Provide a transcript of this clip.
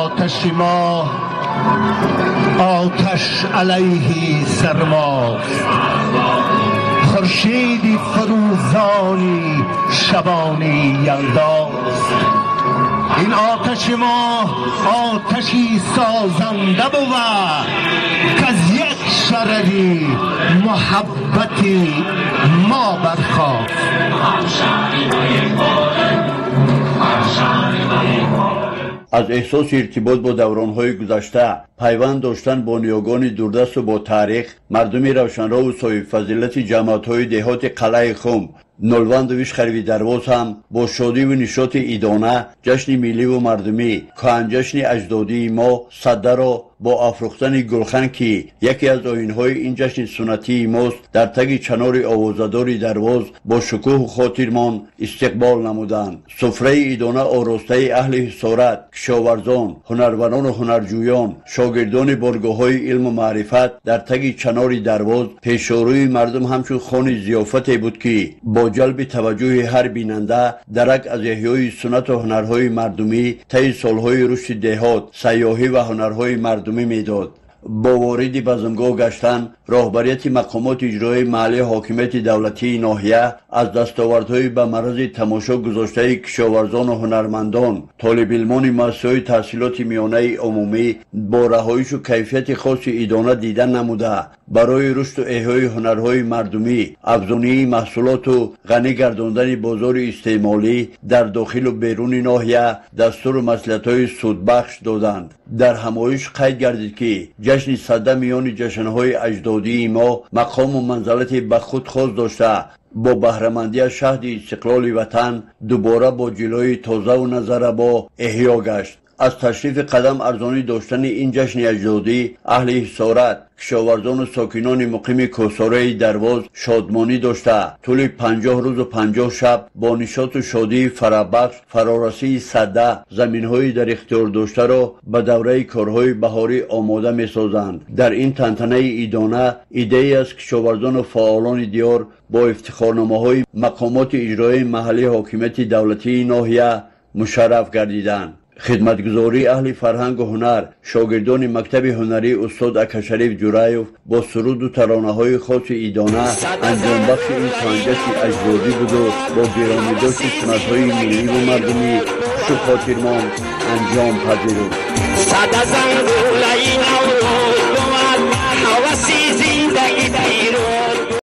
Оташи мо оташ алайҳи сармост, хуршеди фурӯзони шабони ялдост. Ин оташи мо оташи созанда бувад, к-аз як шарари муҳаббати мо бархост. Аз эҳсоси иртибот бо давронҳои гузашта, пайванд доштан бо ниёгони дурдасту бо таърих, мардуми равшанрову соҳибфазилати ҷамоатҳои деҳоти Қалъаи Хум, Нолванду Вишхариви Дарвоз ҳам бо шодиву нишоти идона ҷашни милливу мардумӣ, кӯҳанҷашни аҷдодии мо Саддаро бо афрӯхтани гулхан, ки яке аз оинҳои ин ҷашни суннатии мост, дар таги чанори овозадори Дарвоз бо шукӯҳу хотирмон истиқбол намуданд. Суфраи идона оростаи аҳли ҳисорат, кишоварзон, ҳунарварону ҳунарҷӯён, шогирдони боргоҳҳои илму маърифат дар таги чанори Дарвоз пешорӯи мардум ҳамчун хони зиёфате буд, ки бо ҷалби таваҷҷӯҳи ҳар бинанда дарак аз эҳёи суннату ҳунарҳои мардумӣ таи солҳои рушди деҳот, сайёҳӣ ва ҳунарҳои мардумӣ медод. Бо вориди базмгоҳ гаштан, роҳбарияти мақомоти иҷроии маҳаллии ҳокимияти давлатии ноҳия аз дастовардҳои ба маррази тамошо гузоштаи кишоварзону ҳунармандон, толибилмони муассисаҳои таҳсилоти миёнаи умумӣ бо раҳоишу кайфияти хоси идона дида намуда, барои рушду эҳёи ҳунарҳои мардумӣ, афзунии маҳсулоту ғанӣ гардондани бозори истеъмолӣ дар дохилу беруни ноҳия дастуру маслиҳатҳои судбахш доданд. Дар ҳамоиш қайд гардид, ки ҷашни Садда миёни ҷашнҳои аҷдодии мо мақому манзалати ба худ хос дошта, бо баҳрамандӣ аз шаҳди истиқлоли ватан дубора бо ҷилои тозаву назарабо эҳё гашт. Аз ташрифи қадам арзонӣ доштани ин ҷашни аҷдодӣ аҳли ҳисорат, кишоварзону сокинони муқими кӯҳсораи Дарвоз шодмонӣ дошта, тӯли 50 рӯзу 50 шаб бо нишоту шодии фарабахш фарорасии Садда заминҳои дар ихтиёр доштаро ба давраи корҳои баҳорӣ омода месозанд. Дар ин тантанаи идона иддае аз кишоварзону фаъолони диёр бо ифтихорномаҳои мақомоти иҷроии маҳаллии ҳокимияти давлатии ноҳия мушарраф гардиданд. Хидматгузории аҳли фарҳангу ҳунар, шогирдони мактаби ҳунарии устод Акашариф Ҷураев бо суруду таронаҳои хоси идона анҷомбахши ин кӯҳанҷашни аҷдодӣ буду бо гиромидошти суннатҳои милливу мардумӣ хушу хотирмон анҷом пазируфт. Сада зангулаи Наврӯз бувад, ҳаваси зиндагӣ пирӯз.